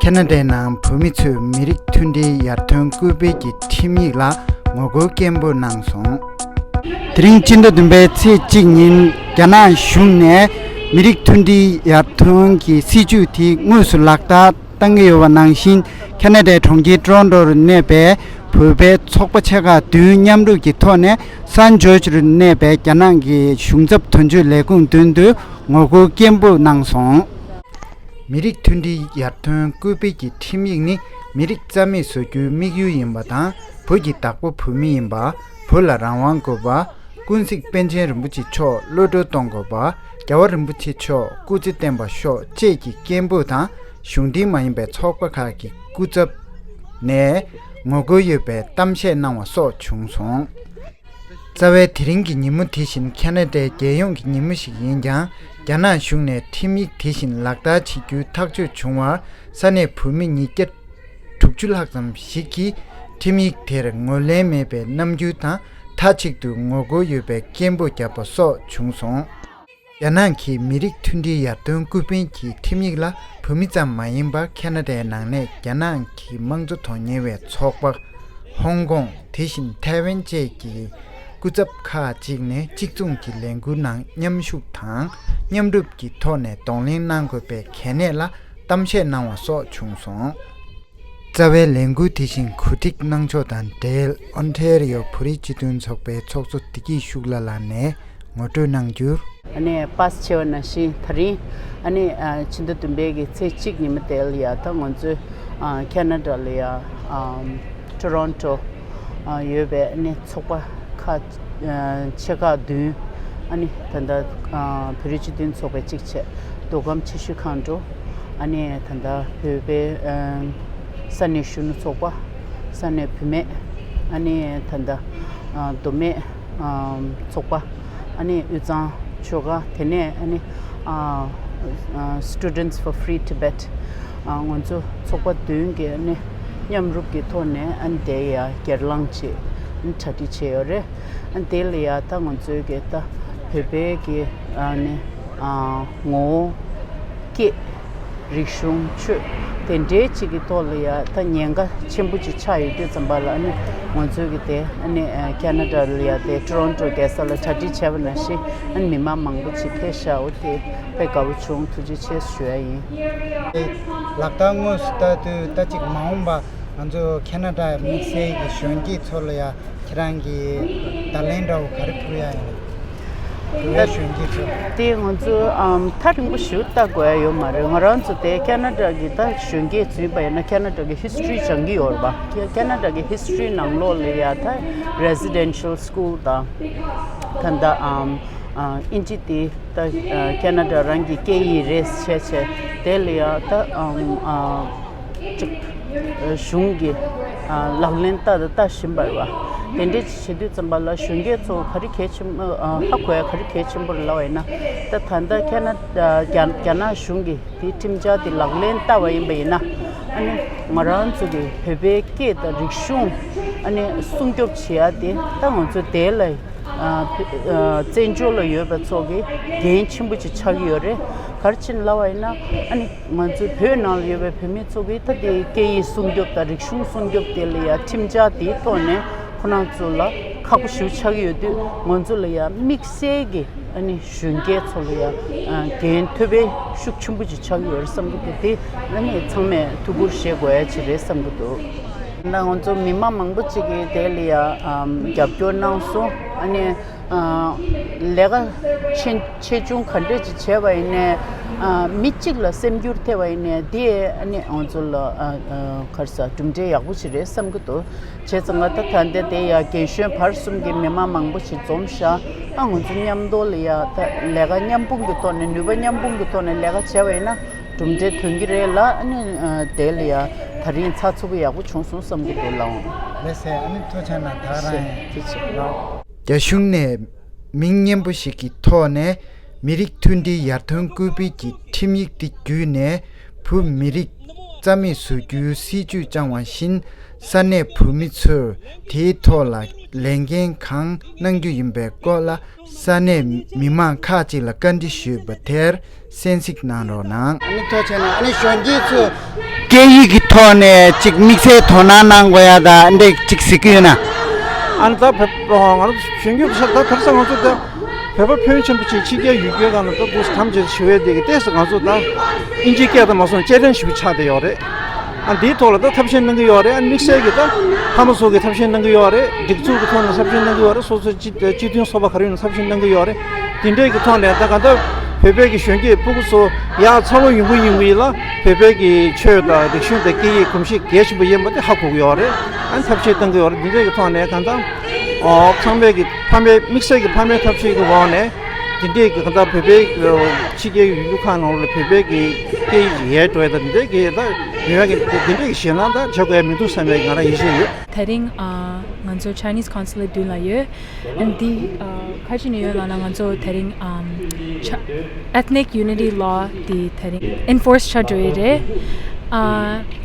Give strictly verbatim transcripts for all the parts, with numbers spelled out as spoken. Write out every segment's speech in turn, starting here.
ཁ་ན་ཌའི་ནང་བོད་མི་ཚོས་མི་རིགས་མཐུན་སྒྲིལ་ཡར་ཐོན་སྐུལ་སྤེལ་གྱི་ཁྲིམས་ཡིག་ལ་ངོ་རྒོལ་སྐད་འབོད་གནང་སོང་། དེ་རིང་སྤྱི་ཟླ་བདུན་པའི་ཚེས་གཅིག་ཉིན་རྒྱ་ནག་གཞུང་ནས་མི་རིགས་མཐུན་སྒྲིལ་ཡར་ཐོན་གྱི་སྲིད་ཇུས་དེ་དངོས་སུ་ལག་བསྟར་བཏང་གི་ཡོད་པ་ནང་བཞིན། ཁ་ན་ཌའི་གྲོང་ཁྱེར་ཊོ་རོན་ཊོ་རུ་གནས་པའི་བོད་པའི་ཚོགས་པ་ཆེ་ཁག་བདུན་མཉམ་རུབ་ཀྱི་ཐོག་ནས་སན་ཇོར་ཇི་རུ་གནས་པའི་རྒྱ་ནག་གི་གཞུང་ཚབ་དོན་གཅོད་ལས་ཁུངས་མདུན་དུ་ངོ་རྒོལ་སྐད་འབོད་གནང་སོང་། མི་རིགས་མཐུན་སྒྲིལ་ཡར་ཐོན་སྐུལ་སྤེལ་གྱི་ཁྲིམས་ཡིག་ནི་མི་རིགས་རྩ་མེད་བཟོ་རྒྱུའི་དམིགས་ཡུལ་ཡིན་པ་དང་། བོད་ཀྱི་བདག་པོ་བོད་མི་ཡིན་པ། བོད་ལ་རང་དབང་དགོས་པ། ཀུན་གཟིགས་པཎ་ཆེན་རིན་པོ་ཆེ་མཆོག་གློད་གྲོལ་གཏོང་དགོས་པ། རྒྱལ་བ་རིན་པོ་ཆེ་མཆོག་སྐུ་ཚེ་བརྟན་པ་ཤོག་ཅེས་ཀྱི་སྐད་འབོད་དང་། གཞུང་འབྲེལ་མ་ཡིན་པའི་ཚོགས་པ་ཁག་གི་སྐུ་ཚབ་ནས་ངོ་རྒོལ་ཡོད་པའི་གཏམ་བཤད་གནང་བ་སོགས་བྱུང་སོང་། རྩ་བའི་དེ་རིང་གི་ཉིན་མོ་དེ་བཞིན་ཁ་ན་ཌའི་རྒྱལ་ཡོངས་ཀྱི་ཉིན་མོ་ཞིག་ཡིན་ཀྱང་། རྒྱ་ནག་གཞུང་ནས་ཁྲིམས་ཡིག་དེ་བཞིན་ལག་བསྟར་བྱེད་རྒྱུའི་ཐག་གཅོད་བྱུང་བར། ས་གནས་བོད་མི་ཉིས་བརྒྱ་དྲུག་ཅུ་ལྷག་ཙམ་ཞིག་གིས་ཁྲིམས་ཡིག་དེར་ངོས་ལེན་མེད་པའི་རྣམ་འགྱུར་དང་། མཐའ་གཅིག་ཏུ་ངོ་རྒོལ་ཡོད་པའི་སྐད་འབོད་བརྒྱབ་པ་སོགས་བྱུང་སོང་། རྒྱ་ནག་གི་མི་རིགས་མཐུན་སྒྲིལ་ཡར་ཐོན་སྐུལ་སྤེལ་གྱི་ཁྲིམས་ཡིག་ལ་བོད་མི་ཙམ་མ་ཡིན་པར་ཁ་ན་ཌའི་ནང་ནས་རྒྱ་ནག་གི་དམངས་གཙོ་དོན་གཉེར་བའི་ཚོགས་པ། ཧོང་ཀོང་། དེ་བཞིན་ཐའེ་ཝན་བཅས་ཀྱི་སྐུ་ཚབ་ཁག་ཅིག་ནས་གཅིག་མཚུངས་ཀྱི་ལས་འགུལ་ནང་མཉམ་ཞུགས་དང་། མཉམ་རུབ་ཀྱི་ཐོག་ནས་གདོང་ལེན་གནང་དགོས་པའི་གལ་གནད་ལ་གཏམ་བཤད་གནང་བ་སོགས་བྱུང་སོང་། རྩ་བའི་ལས་འགུལ་དེ་བཞིན་གོ་སྒྲིག་གནང་ཕྱོགས་དང་འབྲེལ། ཨོན་ཊེ་རི་ཡོ་བོད་རིགས་སྤྱི་མཐུན་ཚོགས་པའི་ཚོགས་གཙོ་བདེ་སྐྱིད་ཤུགས་ལྷ་ལགས་ནས་ངོ་སྤྲོད་གནང་རྒྱུར། ཨ་ནི་པཱས་ཆེ་བ་ནང་བཞིན་དེ་རིང་ཨ་ནི་ཨ་ཕྱི་ཟླ་བདུན་པའི་གི་ཚེས་གཅིག་ཉི་མ་དེ་ལ་ཡ་ད་ང་ཚོས་ཨ་ཁ་ན་ཌ་ལ་ཡ་ཨམ་ཊོ་རོན་ཊོ་ཨ་ཡོད་པའི་ཨ་ནི་ཚོགས་པ་ཁག་ཨ་ཆེ་ཁག་བདུན། ཨ་ནི་ད་ལྟ་ཨ་བོད་རིགས་སྤྱི་མཐུན་ཚོགས་པའི་གཅིག་བྱས། མདོ་ཁམས་ཆེ་ཤོས་ཁང་ཌོ། ཨ་ནི་ད་ལྟ་བོད་པའི་ཨ་ས་གནས་གཞོན་ནུ་ཚོགས་པ། ས་གནས་བུད་མེད། ཨ་ནི་ད་ལྟ་ཨ་མདོ་སྨད་ཨ་ཚོགས་པ། ཨ་ནི་དབུས་གཙང་ཆོལ་ཁ། དེ་ནས་ཨ་ནི་ཨ་ཨ་Students for Free Tibet། ཨ་ང་ཚོ་ཚོགས་པ་བདུན་གྱིས་ཨ་ནི་མཉམ་རུབ་ཀྱི་ཐོག་ནས་ཨ་ནི་དེ་ཡ་སྒེར་ལངས་བྱས། ཨ་ནི་གྲ་སྒྲིག་བྱས་ཡོད་རེད། ཨ་ནི་དེ་ལ་ཡ་ད་ང་ཚོའི་གི་ད་བོད་པའི་གི་ཨ་ནི་ཨ་ངོ་བོ། སྐད། རིག་གཞུང་། ཆོས། དེ་འདྲའི་ཅིག་གི་ཐོག་ལ་ཡ་ད་ཉེན་ཁ་ཆེན་པོ་ཅིག་ཆགས་ཡོད་དུས་ཙམ་པ་ལ། ཨ་ནི་ང་ཚོའི་གི་དེ་ཨ་ནི་ཨ་ཁ་ན་ཌ་ལ་ཡ་དེ་ཊོ་རོན་ཊོ་རྒྱལ་ས་ལ་གྲ་སྒྲིག་བྱས་པ་ནང་བཞིན། ཨ་ནི་མི་མང་མང་པོ་ཅིག་ཕེབས་ཤག་འོ་དེ་དཔེ་དགའ་པོ་བྱུང་། ཐུགས་རྗེ་ཆེ་ཞུ་ཡ་ཡིན། ལག་བསྟར་དངོས་སུ་བསྟར་དུས་ད་ཅིག་མ་འོངས་པ་ང་ཚོ་ཁ་ན་ཌ་དམིགས་བསལ་གྱི་གཞོན་སྐྱེས་ཚོ་ལ་ཡ་ཁྱེད་རང་གིས་བརྡ་ལན་འདྲ་བོ་ག་རེ་ཕུལ་ཡ་ཡིན། བོད་གཞོན་སྐྱེས་ཚོ། དེ་ང་ཚོ་ཨམ་ཐག་རིང་པོ་ཞིག་ལྟ་དགོས་ཡ་ཡོད་མ་རེད། ང་རང་ཚོ་དེ་ཁ་ན་ཌ་གི་ད་གཞོན་སྐྱེས་ཚོ་ཡིན་པ་ཡིན་ན་ཁ་ན་ཌ་གི་ཧི་སི་ཊོ་རི་སྦྱང་གི་ཡོད་རེད་པ། ཁ་ཁ་ན་ཌ་གི་ཧི་སི་ཊོ་རི་ནང་ལོགས་ལ་ཡ་ད་རེ་སི་ཌེན་ཤལ་སི་ཀུལ་དང་། ད་ད་ཨམ་ཨ་ཨིན་ཇི་དེ་ད་ཨ་ཁ་ན་ཌ་རང་གི་སྐད་ཡིག་རེད་བྱས་བྱས། དེ་ལ་ཡ་ད་ཨམ་ཨ་ཅིག་གཞུང་གི་ཨ་ལག་ལེན་ལྟ་དང་ལྟ་བཞིན་པ་རེད་པ། དེ་འདྲའི་བྱེད་དུས་ཙམ་པ་ལ་གཞོན་སྐྱེས་ཚོ་ག་རེ་གལ་ཆེན་པོ་ཨ་ཧ་གོ་ཡ་ག་རེ་གལ་ཆེན་པོ་རེད་ལབ་པ་ཡིན་ན། ད་ད་ལྟ་ཁ་ན་ཨ་རྒྱ་རྒྱ་ནག་གཞུང་གིས་དེའི་ཁྲིམས་འཆར་དེ་ལག་ལེན་བསྟར་བ་ཡིན་པ་ཡིན་ན། ཨ་ནི་ང་རང་ཚོ་གི་བོད་པའི་སྐད་དང་རིག་གཞུང་ཨ་ནི་སྲུང་སྐྱོབ་བྱེད་ཡ་དེ་ད་ང་ཚོ་དེ་ལ་ཨ་བོད་ཨ་བཙན་བྱོལ་ལ་ཡོད་པ་ཚོ་གི་འགན་ཆེན་པོ་ཅིག་ཆགས་ཀྱི་ཡོད་རེད། ག་རེ་བྱས་ནས་ལབ་པ་ཡིན་ན། ཨ་ནི་ང་ཚོའི་བོད་ནང་ལ་ཡོད་པའི་བོད་མི་ཚོ་གིས་ད་དེ་སྐད་ཡིག་སྲུང་སྐྱོབ་དང་རིག་གཞུང་སྲུང་སྐྱོབ་དེ་ལ་ཡ་ཁྲིམས་འཆར་དེའི་ཐོག་ནས་ཁོ་རང་ཚོ་ལ་ཁག་པོ་ཞེ་པོ་ཆགས་ཀྱི་ཡོད་དུས། ང་ཚོ་ལ་ཡ་དམིགས་བསལ་གྱི་ཨ་ནི་གཞོན་སྐྱེས་ཚོ་ལ་ཡ་ཨ་འགན་ཐོབ་པའི་ཤུགས་ཆེན་པོ་ཅིག་ཆགས་ཀྱི་ཡོད་རེད་བསམ་གྱི་འདུག་དེ་ཨ་ནི་ཚང་མས་ཐུགས་ཁུར་བཞེས་དགོས་ཡ་ཅིག་རེད་བསམ་གྱི་འདུག་ད་ང་ཚོ་མི་མང་མང་པོ་ཅིག་གིས་དེ་ལ་ཡ་ཨམ་རྒྱབ་སྐྱོར་གནང་སོང་། ཨ་ནི་ཨ་ལས་ཀ་ཆེ་ཆེ་ཆུང་ག་འདྲས་ཅིག་བྱས་པ་ཡིན་ནའི། ཨ་མི་གཅིག་ལ་སེམས་འགྱུར་ཐེབས་པ་ཡིན་ནའི་དེ་ཨ་ནི་ང་ཚོ་ལ་ཨ་ཨ་ག་རེ་ཟེར། གྲུབ་འབྲས་ཡག་པོ་ཞིག་རེད་བསམ་གྱི་འདུག་བྱས་ཙང་ང་ད་ད་ལྟ་དེ་ཡ་རྒན་གཞོན་བར་གསུམ་གྱི་མི་མང་མང་པོ་ཞིག་འཛོམས་ཤག་ཨ་ང་ཚོ་མཉམ་དུ་ལ་ཡ་ད་ལས་ཀ་མཉམ་སྤུངས་ཀྱི་ཐོག་ནས། ནུས་པ་མཉམ་སྤུངས་ཀྱི་ཐོག་ནས་ལས་ཀ་བྱས་པ་ཡིན་ན་གྲུབ་འབྲས་ཐོན་གྱི་རེད་ལ། ཨ་ནི་ཨ་དེ་ལ་ཡ་ད་རིང་ཚགས་ཚུད་པོ་ཡག་པོ་བྱུང་སོང་བསམ་གྱི་འདུག་ལགས། ལགས་སེ། ཨ་ནི་ཐུགས་རྗེ་གནང་། ད་ག་རང་ཡིན། ཐུགས་རྗེ་ཆེ། རྒྱ་གཞུང་ནས་མིང་སྙན་པོ་ཞིག་གི་ཐོག་ནས་མི་རིགས་མཐུན་སྒྲིལ་ཡར་ཐོན་སྐུལ་སྤེལ་གྱི་ཁྲིམས་ཡིག་དེ་བརྒྱུད་ནས་བོད་མི་རིགས་རྩ་མེད་བཟོ་རྒྱུའི་སྲིད་ཇུས་བཅངས་པ་བཞིན། ས་གནས་བོད་མི་ཚོས་དེའི་ཐོག་ལ་ལས་འགན་གང་གནང་རྒྱུ་ཡིན་པའི་སྐོར་ལ། ས་གནས་མི་མང་ཁག་ཅིག་ལ་བཀའ་འདྲི་ཞུས་པ་དེར་གསན་གཟིགས་གནང་རོགས་གནང་། ཨ་ནི་ཐུགས་རྗེ་གནང་། ཨ་ནི་གཞོན་སྐྱེས་ཚོས་ སྐད་ཡིག་གི་ཐོག་ནས་ཅིག་དམིགས་བསལ་དོ་སྣང་གནང་དགོས་ཡ་ད་འདྲ་ཅིག་གཟིགས་ཀྱི་ཡོད་ན། ཨ་ནི་ད་བོད་ང་རང་གཞོན་སྐྱེས་ཆགས་ད་དེང་སང་ང་ཚོ་ད་བོད་པ་ཕོན་ཆེན་པོ་ཅིག་ཕྱི་རྒྱལ་ཡུལ་གྲུའི་སྒང་ལ་ད་འདུག་སེ་ཐམས་ཅད་ཞི་བའི་དེ་གི་ཏོག་ཙམ་ང་ཚོ་ད་ཨིན་ཇིའི་སྐད་དང་མ་སོང་སྐྱེལ་འདྲེན་ཞིག་ཆགས་བསྡད་ཡོད་རེད། ཨ་འདིའི་ཐོག་ལ་ད་ཐབས་ཤེས་གནང་གི་ཡོད་རེད། ཨ་དམིགས་བསལ་གྱི་ད་ཕ་མ་ཚོ་གི་ཐབས་ཤེས་གནང་གི་ཡོད་རེད། སྒྲིག་འཛུགས་ཀྱི་ཐོག་ནས་ཐབས་ཤེས་གནང་གི་ཡོད་རེད། སོ་སོའི་སྤྱི་སྤྱི་མཐུན་ཚོགས་པ་ག་རེ་ཡོད་ན་ཐབས་ཤེས་གནང་གི་ཡོད་རེད། དེ་འདྲའི་གི་ཐོག་ནས་ད་གང་ལྟར་བོད་པའི་གི་གཞོན་སྐྱེས་ཕྲུ་གུ་ཚོ་ཡར་འཚར་ལོངས་ཡོང་གི་ཡོང་གི་ཡིན་ལ། བོད་པའི་གི་ཆོས་དང་རིག་གཞུང་དང་སྐད་ཡིག་གོམས་གཤིས་གལ་ཆེན་པོ་ཡིན་པ་དེ་ཧ་གོ་གི་ཡོད་རེད། ཨ་ནི་ཐབས་ཤེས་གཏང་གི་ཡོད་རེད། འདི་འདྲའི་གི་ཐོག་ནས་གང་ལྟར་ཨོ་ཚང་མས་གི་ཕ་མའི་དམིགས་བསལ་གི་ཕ་མའི་ཐབས་ཤེས་གི་འོག་ནས་འདི་འདྲའི་གི་གང་ལྟར་བོད་པའི་གི་ཕྱི་རྒྱལ་གི་ཡུལ་གྲུ་ཁག་ནང་ལ་བོད་པའི་གི་སྐད་ཡིག་ཡལ་འགྲོ་ཡ་དང་འདི་འདྲའི་གི་ད་ཡོད་ཡ་གི་འདི་འདྲའི་གི་ཞེད་སྣང་ད་བྱེད་དགོས་ཡ་མི་འདུག་བསམ་ཡ་གི་ང་རང་ཡིད་ཆེས་ཡོད། དེ་རིང་ཨ་ང་ཚོ་Chinese Consulate་མདུན་ལ་ཡོད། ཨ་ནི་འདི་ཨ་ག་རེ་བྱས་ནས་ཡོད་ལབ་ན་ང་ཚོ་དེ་རིང་ཨམ་ཆ- Ethnic Unity Law་འདི་དེ་རིང་enforce་བྱ་འགྲོ་ཡི་རེད། ཨ་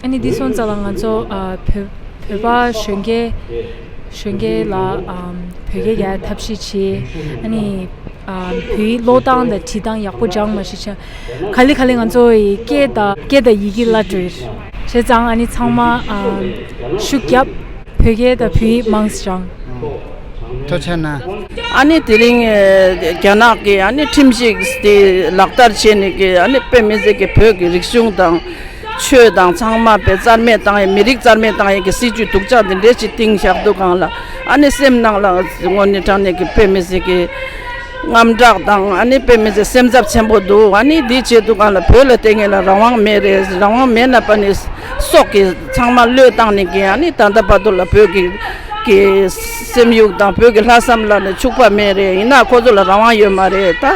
ཨ་ནི་འདི་སོང་ཙང་ལ་ང་ཚོ་ཨ་བོད- བོད་པ་གཞོན་སྐྱེས་གཞོན་སྐྱེས་ལ་ཨམ་བོད་སྐད་རྒྱག་ཐབས་ཤེས་བྱེད། ཨ་ནི་ཨམ་བོད་ཡིག་ཀློག་སྟངས་དང་བྲིས་སྟངས་ཡག་པོ་སྦྱང་མ་ཤེས་ཆ། ག་ལེ་ག་ལེ་ང་ཚོ་ཡི་སྐད་དང་སྐད་དང་ཡི་གེ་བརླག་འགྲོ་ཡི་རེད། བྱས་ཙང་ཨ་ནི་ཚང་མ་ཨམ་ཤུགས་རྒྱབ། བོད་སྐད་དང་བོད་ཡིག་མང་ཙམ་སྦྱང་། ཐུགས་རྗེ་གནང་། ཨ་ནི་དེ་རིང་ཨེ་རྒྱ་ནག་གི་ཨ་ནི་ཁྲིམས་ཞིག་དེ་ལག་བསྟར་བྱས་ནས་ཀྱི་ཨ་ནི་དཔེ་མི་སྲིད་ཀྱི་བོད་ཀྱི་རིག་གཞུང་དང་ཆོས་དང་ཚང་མ་དཔེ་རྩ་མེད་བཏང་ཡས་མི་རིགས་རྩ་མེད་བཏང་ཡས་ཀྱི་སྲིད་ཇུས་སྡུག་ཅག་འདི་འདྲས་ཅིག་བཏིང་བཞག་འདུག་གང་ལ་ཨ་ནི་སེམས་ནང་ལ་དངོས་གནས་དྲང་གནས་ཀྱི་དཔེ་མི་སྲིད་ཀྱི་དངངས་སྐྲག་དང་ཨ་ནི་དཔེ་མི་སྲིད་སེམས་འཚབ་ཆེན་པོ་འདུག་ཨ་ནི་འདི་བྱེད་དུས་སྒང་ལ་བོད་ལ་བལྟས་ངན་ལ་རང་དབང་མེད་རེད། རང་དབང་མེད་ན་པ་ནི་སྲོག་གི་ཚང་མ་བློས་བཏང་ནས་ཀྱི་ཨ་ནི་ད་ལྟ་བར་དུ་ལ་བོད་ཀྱི་ཀྱི་སེམས་ཡུག་དང་བོད་ཀྱི་ལྷག་བསམ་ལ་ནི་ཕྱུག་པ་མེད་རེད། ཡིན་ན་ཁོ་ཚོ་ལ་རང་དབང་ཡོད་མ་རེད། ད་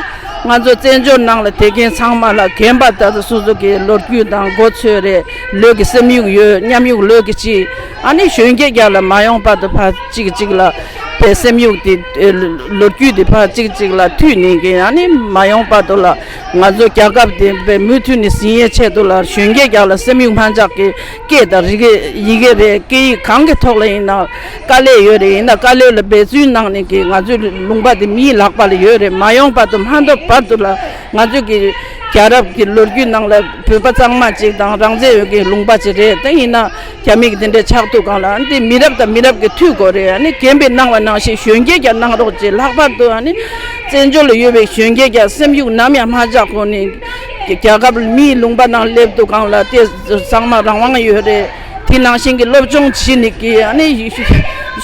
ང་ཚོ་བཙན་བྱོལ་ནང་ལ་བསྡད་མཁན་ཚང་མ་ལ་རྒན་པ་ད་ལྟ་སོ་སོ་གི་ལོ་རྒྱུས་དང་མགོ་ཚོས་རེད། ལོས་ཀྱི་སེམས་ཡུག་ཡོད། མཉམ་ཡུག་ལོས་ཀྱི་ཅི། ཨ་ནི་གཞོན་སྐྱེས་རྒྱ་ལ་མ་ཡོང་བར་དུ་ཕར་གཅིག་གཅིག་ལ་པའི་སེམས་ཡུག་དེ་ཨེ་ལོ་རྒྱུས་དེ་ཕར་གཅིག་གཅིག་ལ་མཐུད་ནས་ཀྱི་ཨ་ནི་མ་ཡོང་བར་དུ་ལ་ང་ཚོ་རྒྱལ་ཁབ་དེ་པའི་མུ་མཐུད་ནས་ཟིན་ཡས་ཆེད་དུ་ལ་གཞོན་སྐྱེས་རྒྱ་ལ་སེམས་ཡུག་མ་འཇག་གི་སྐད་དང་རིག་གི་ཡི་གེ་རེད། སྐད་ཡིག་གང་གི་ཐོག་ལ་ཡིན་ན་དཀའ་ལས་ཡོད་རེད། ཡིན་ན་དཀའ་ལས་ལ་འབད་བརྩོན་གནང་ནས་ཀྱི་ང་ཚོའི་ལུང་པ་དེ་མིའི་ལག་པ་ལ་ཡོད་རེད། མ་ཡོང་བར་དུ་མ་འདོར་བར་དུ་ལ་ང་ཚོ་གི་རྒྱལ་རབས་ཀྱི་ལོ་རྒྱུས་ནང་ལ་བོད་པ་གཙང་མ་ཅིག་དང་རང་བཙན་ཡོད་ཀྱི་ལུང་པ་ཅིག་རེད། དེ་ཡིན་ན་རྒྱ་མི་གི་དེ་འདྲའི་ཆགས་ཐུབ་གང་ལ་ཨ་ནི་དེ་མི་རབས་དང་མི་རབས་ཀྱི་མཐུད་དགོས་རེད། ཨ་ནི་རྒན་པས་གནང་བ་ནང་བཞིན་གཞོན་སྐྱེས་ཀྱང་གནང་རོགས་ཅེས། ལྷག་པར་དུ་ཨ་ནི་བཙན་བྱོལ་ལ་ཡོད་པའི་གཞོན་སྐྱེས་ཀྱང་སེམས་ཡུག་ནམ་ཡང་མ་ཆག་གོང་ནས་རྒྱལ་ཁབ་མིའི་ལུང་པ་ནང་སླེབས་ཐུབ་གང་ལ་དེ་ཚང་མ་རང་དབང་ཡོད་རེད། དེ་ནང་བཞིན་གྱི་སློབ་སྦྱོང་བྱེད་ནི་གི་ཨ་ནི་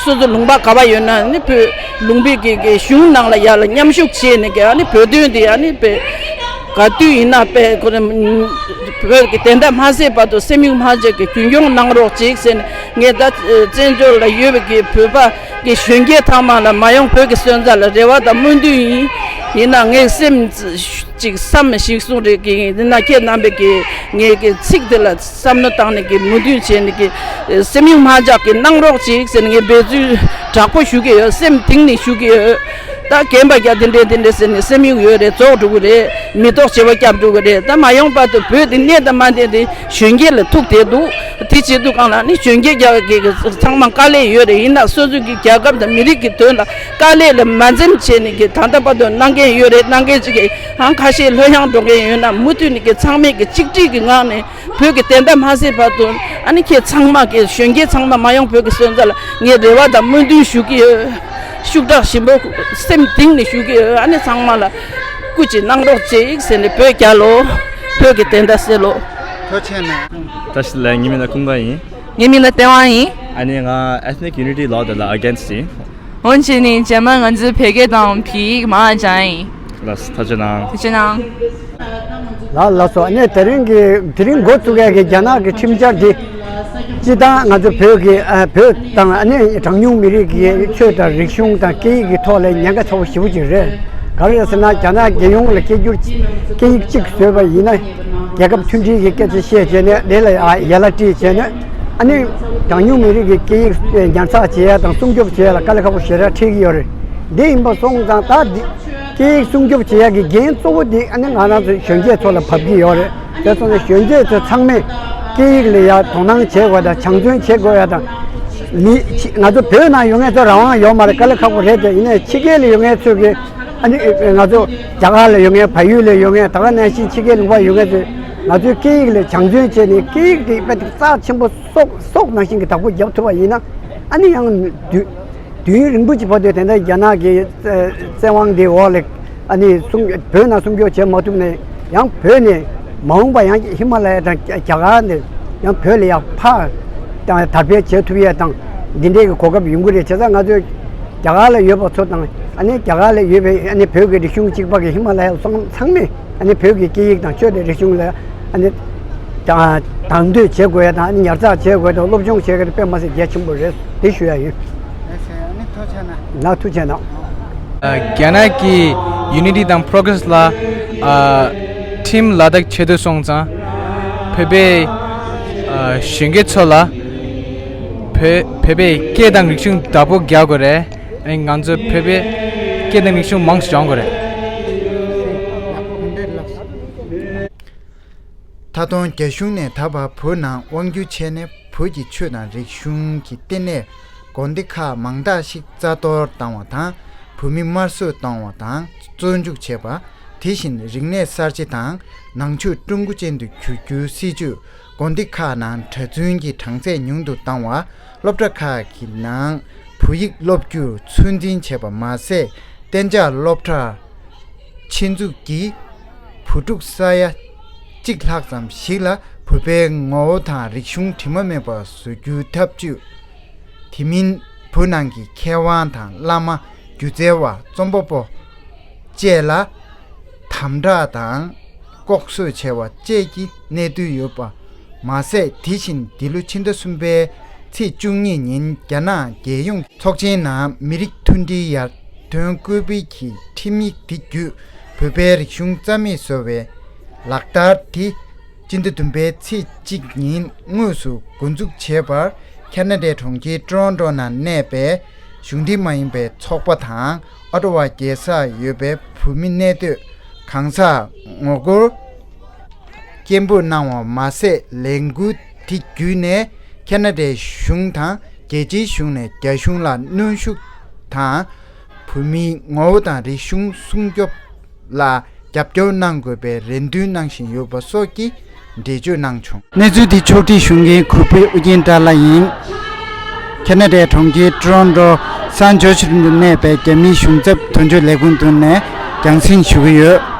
སོ་སོ་ལུང་པ་ག་བ་ཡོད་ན་ཨ་ནི་བོད་ལུང་པའི་གི་གི་གཞུང་ནང་ལ་ཡར་ལ་མཉམ་ཞུགས་བྱེད་ནི་གི་ཨ་ནི་བོད་དོན་དེ་ཨ་ནི་བོད་ག་དུས་ཡིན་ན་པས་ཁོ་རང་བོད་ཀྱི་བདེན་མཐའ་མ་གསལ་བར་དུ་སེམས་ཡུག་མ་བརྗེད་ཀྱི་རྒྱུན་སྐྱོང་གནང་རོགས་ཅིག་ཟེར་ནས་ངས་ད་བཙན་བྱོལ་ལ་ཡོད་པའི་གི་བོད་པ་གི་གཞོན་སྐྱེས་ཚང་མ་ལ་མ་ཡོང་བོད་ཀྱི་སོན་རྩ་ལ་རེ་བ་དང་སྨོན་འདུན་ཡིན། ཡིན་ན་ངས་སེམས་ཅིག་བསམ་ཞིག་གསུང་རེ་གི་ཡིན་ན་ཁྱེད་རྣམ་པས་གི་ངས་གི་ཚིག་དེ་ལ་བསམ་བློ་བཏང་ནས་ཀྱི་མོས་མཐུན་བྱས་ནས་ཀྱི་སེམས་ཡུག་མ་འཇག་གི་གནང་རོགས་ཅིག་ཟེར་ནས་ངས་འབད་བརྩོན་དྲག་པོ་ཞུ་གི་ཡོད། སེམས་གཏིང་ནས་ཞུ་གི་ཡོད། ད་རྒན་པ་རྒྱ་དེ་འདྲས་དེ་འདྲས་ཟེར་ནས་སེམས་ཡུག་ཡོད་རེད། རྫོགས་འགྲོ་གི་རེད། མི་ཐོག་བྱེད་པ་སྐྱབས་འགྲོ་གི་རེད། ད་མ་ཡོང་བར་དུ་བོད་དེ་གནས་དང་མ་གནས་དེ་གཞོན་སྐྱེས་ལ་ཐུག་བསྡད་འདུག་དེ་བྱེད་དུས་གང་ལ་ནི་གཞོན་སྐྱེས་རྒྱ་གི་ཚང་མ་དཀའ་ལས་ཡོད་རེད། ཡིན་ན་སོ་སོ་གི་རྒྱལ་ཁབ་དང་མི་རིགས་ཀྱི་དོན་ལ་དཀའ་ལས་ལ་མ་འཛེམ་བྱས་ནས་ཀྱི་ད་ལྟ་བར་དུ་གནང་མཁན་ཡོད་རེད། གནང་མཁན་ཅིག་གི་ཧང་ཁ་ཤས་ལྷོད་ཡངས་འགྲོ་མཁན་ཡོད་ན་མུ་མཐུད་ནས་ཀྱི་ཚང་མས་ཀྱི་གཅིག་སྒྲིལ་གྱི་ངང་ནས་བོད་ཀྱི་བདེན་མཐའ་མ་གསལ་བར་དུ་ཨ་ནི་ཁྱེད་ཚང་མ་གི་གཞོན་སྐྱེས་ཚང་མ་མ་ཡོང་བོད་ཀྱི་སོན་རྩ་ལ་ངས་རེ་བ་དང་སྨོན་འདུན་ཞུ་གི་ཡོད། ཤུགས་དྲག་ཞིམ་པོ་སེམས་གཏིང་ནས་ཞུ་གི་ཡོད། ཨ་ནི་ཚང་མ་ལ་སྐུ་མཁྱེན་གནང་རོགས་ཅིག་ཟེར་ནས་བོད་རྒྱལ་ལོ། བོད་ཀྱི་བདེན་མཐའ་གསལ་ལོ། ཐུགས་རྗེ་གནང་། བཀྲ་ཤིས་བདེ་ལེགས། ངའི་མིང་ལ་ཀུན་དགའ་ཡིན། ངའི་མིང་ལ་ལྟེ་བ་ཡིན། ཨ་ནི་ང་Ethnic Unity Law དེ་ལ་against ཡིན། འོན་ཀྱང་ནི་རྗེས་མ་ང་ཚོའི་བོད་སྐད་དང་བོད་ཡིག་མར་སྦྱངས་ཡིན། ལགས་སོ་ཐུགས་རྗེ་གནང་། ཐུགས་རྗེ་གནང་། ལགས་ལགས་སོ། ཨ་ནི་དེ་རིང་གི་དེ་རིང་འགོ་བཙུགས་ཡས་ཀྱི་རྒྱ་ནག་གི་ཁྲིམས་འཆར་འདི་སྤྱི་བཏང་ང་ཚོ་བོད་ཀྱི་ཨ་བོད་དང་ཨ་ནི་གྲངས་ཉུང་མི་རིགས་ཀྱི་ཆོས་དང་རིག་གཞུང་དང་སྐད་ཡིག་གི་ཐོག་ལ་ཉེན་ཁ་ཚ་པོ་ཞེ་པོ་ཅིག་རེད། ག་རེ་རེད་ཟེར་ན་རྒྱ་ནག་རྒྱལ་ཡོངས་ལ་སྐད་སྒྱུར་སྐད་ཡིག་གཅིག་བཟོས་པ་ཡིན་ན་རྒྱལ་ཁབ་མཐུན་སྒྲིལ་གྱི་སྐད་ཆ་བཤད་བྱས་ནས་དེ་ལ་ཡ་ཡ་ལ་སྤྲད་བྱས་ནས་ཨ་ནི་གྲངས་ཉུང་མི་རིགས་ཀྱི་སྐད་ཡིག་ཉར་ཚགས་བྱེད་ཡ་དང་སྲུང་སྐྱོབ་བྱེད་ཡ་ལ་དཀའ་ལས་ཁག་པོ་ཞེ་དྲག་འཕྲད་ཀྱི་ཡོད་རེད། འདི་ཡིན་པ་སོང་ཙང་ད་འདི་སྐད་ཡིག་སྲུང་སྐྱོབ་བྱེད་ཡག་གི་འགན་གཙོ་བོ་འདི་ཨ་ནི་ང་རང་ཚོ་གཞོན་སྐྱེས་ཚོ་ལ་བབས་ཀྱི་ཡོད་རེད། དེ་སོང་ཙང་གཞོན་སྐྱེས་ཚོ་ཚང་མས་སྐད་ཡིག་ལ་ཡ་དོ་སྣང་བྱེད་དགོས་ཡ་དང་། མི་ཕྱི་ང་ཚོ་བོད་ནང་ཡོད་མཁན་ཚོ་རང་དབང་ཡོད་མ་རེད། དཀའ་ལས་ཁག་པོ་རེད་དེ། ཡིན་ནའི་ཕྱི་རྒྱལ་ལ་ཡོད་མཁན་ཚོས་གི་ཨ་ནི་ང་ཚོ་རྒྱ་གར་ལ་ཡོད་མཁན་བལ་ཡུལ་ལ་ཡོད་མཁན་ད་ག་ནང་བཞིན་ཕྱི་རྒྱལ་ལུང་པ་ཡོད་མཁན་ཚོས་ ང་ཚོའི་སྐད་ཡིག་ལ་སྦྱང་བརྩོན་བྱས་ནས་སྐད་ཡིག་དེ་དཔེ་རྩ་ཆེན་པོ་སྲོག་སྲོག་ནང་བཞིན་གྱི་བདག་པོ་བརྒྱབ་ཐུབ་པ་ཡིན་ན། ཨ་ནི་ཡང་དུས་དུས་ཡུན་རིང་པོ་ཅིག་བར་དུ་དེ་འདྲ་རྒྱ་ནག་གི་བཙན་དབང་དེའི་འོག་ལ་ཨ་ནི་སྲུང་བོད་ནང་སྲུང་སྐྱོབ་བྱེད་མ་ཐུབ་ནས། ཡང་བོད་ནས་མ་འོངས་པ་ཡང་ཧི་མ་ལ་ཡ་དང་རྒྱ་གར་ནས་ཡང་བོད་ལ་ཡང་ཕར་དང་དར་སྤེལ་བྱེད་ཐུབ་ཡ་དང་འདི་འདྲའི་གི་གོ་སྐབས་ཡོང་གི་རེད། བྱས་ཙང་ང་ཚོས་རྒྱ་གར་ལ་ཡོད་པ་ཚོ་དང་ཨ་ནི་རྒྱ་གར་ལ་ཡོད་པའི་ཨ་ནི་བོད་ཀྱི་རིག་གཞུང་གཅིག་པ་གི་ཧི་མ་ལ་ཡ་སོང་ཚང་མས་ཨ་ནི་བོད་ཀྱི་སྐད་ཡིག་དང་ཆོས་དང་རིག་གཞུང་ལ་ཨ་ནི་དང་དང་དོད་བྱེད་དགོས་ཡ་དང་ཨ་ནི་ཉར་ཚགས་བྱེད་དགོས་ཡ་དང་སློབ་སྦྱོང་བྱེད་དགོས་ཡ་དེ་དཔེ་མ་སྲིད་གལ་ཆེན་པོ་རེད། དེ་ཞུ་ཡ་ཡིན། ལགས་སོ། ཨ་ནི་ཐུགས་རྗེ་གནང་། ལགས་ཐུགས་རྗེ་གནང་། ཨ། རྒྱ་ནག་གི་Unity དང་Progress ལ་ཨ་ཁྲིམས་ལ་དྭགས་ཆེད་དུ་སོང་ཙང་བོད་པའི་ཨ་གཞོན་སྐྱེས་ཚོ་ལ་བོད་བོད་པའི་སྐད་དང་རིག་གཞུང་བདག་པོ་རྒྱག་དགོས་རེད། ཨ་ནི་ང་ཚོ་བོད་པའི་སྐད་དང་རིག་གཞུང་མང་ཙམ་སྦྱང་དགོས་རེད། ད་དུང་རྒྱ་གཞུང་ནས་ད་བར་བོད་ནང་དབང་སྒྱུར་བྱས་ནས་བོད་ཀྱི་ཆོས་དང་རིག་གཞུང་གི་ལྟེ་གནས་དགོན་སྡེ་ཁག་མང་དག་ཞིག་རྩ་གཏོར་བཏང་བ་དང་། བོད་མི་དམར་གསོད་གཏོང་བ་དང་བཙོན་འཇུག་བྱས་པ། དེ་བཞིན་རིག་གནས་གསར་བརྗེ་དང་ནང་ཆོས་ཀྲུང་གོ་ཅན་དུ་བསྒྱུར་རྒྱུའི་སྲིད་བྱུས། དགོན་སྡེ་ཁག་ནང་གྲྭ་བཙུན་གྱི་གྲངས་ཚད་ཉུང་དུ་བཏང་བ། སློབ་གྲྭ་ཁག་གི་ནང་བོད་ཡིག་སློབ་རྒྱུར་ཚོད་འཛིན་བྱས་པ་མ་ཟད། གཏན་འཇགས་སློབ་གྲྭ་ཆེད་འཛུགས་ཀྱིས་བུ་ཕྲུག་ས་ཡ་གཅིག་ལྷག་ཙམ་ཞིག་ལ་བོད་པའི་ངོ་བོ་དང་རིག་གཞུང་དྲི་མ་མེད་པ་བཟོ་རྒྱུའི་ཐབས་བྱུས། དེ་མིན་བོད་ནང་གི་མཁས་དབང་དང་བླ་མ། སྒྱུ་རྩལ་བ། རྩོམ་པ་པོ་བཅས་ལ་དམ་དྲག་དང་ལྐོག་གསོད་བྱས་པ་བཅས་ཀྱི་གནད་དོན་ཡོད་པ་མ་ཟད། དེ་བཞིན་འདི་ལོ་ཕྱི་ཟླ་གསུམ་པའི་ཚེས་བཅུ་གཉིས་ཉིན་རྒྱ་ནག་རྒྱལ་ཡོངས་ཚོགས་ཆེན་ནང་མི་རིགས་མཐུན་སྒྲིལ་ཡར་ཐོན་སྐུལ་སྤེལ་གྱི་ཁྲིམས་ཡིག་དེ་བརྒྱུད་བོད་པའི་རིག་གཞུང་རྩ་མེད་བཟོ་བའི་ལག་བསྟར་དེ་སྤྱི་ཟླ་བདུན་པའི་ཚེས་གཅིག་ཉིན་དངོས་སུ་འགོ་འཛུགས་བྱས་པར། ཁ་ན་ཌའི་གྲོང་ཁྱེར་ཀྲོ་རོན་ཀྲོ་ནང་གནས་པའི་གཞུང་འབྲེལ་མ་ཡིན་པའི་ཚོགས་པ་དང་། ཨོ་ཊ་ཝ་རྒྱལ་སར་ཡོད་པའི་བོད་མི་གནས་སྡོད་གང་སར་ངོ་རྒོལ་སྐད་འབོད་གནང་བ་མ་ཟད། ལས་འགུལ་དེ་བརྒྱུད་ནས་ཁ་ན་ཌའི་གཞུང་དང་རྒྱལ་སྤྱིའི་གཞུང་ནས་རྒྱ་གཞུང་ལ་གནོན་ཤུགས་དང་། བོད་མིའི་ངོ་བོ་དང་རིག་གཞུང་སྲུང་སྐྱོབ་ལ་རྒྱབ་སྐྱོར་གནང་དགོས་པའི་རེ་འདུན་གནང་བཞིན་ཡོད་པ་སོགས་ཀྱི་འགྲེལ་བརྗོད་གནང་བྱུང་། གནས་ཚུལ་འདི་ཕྱོགས་སྒྲིག་ཞུ་མཁན་གུས་པའི་ཨུ་རྒྱན་བཀྲ་ལྷ་ཡིན། ཁ་ན་ཌའི་གྲོང་ཁྱེར་ཀྲོ་རོན་ཀྲོ་སན་ཇོར་ཇི་རུ་གནས་པའི་རྒྱ་མིའི་གཞུང་ཚབ་དོན་གཅོད་ལས་ཁུངས་དུ་ནས་རྒྱང་སྲིང་ཞུ་གི་ཡོད།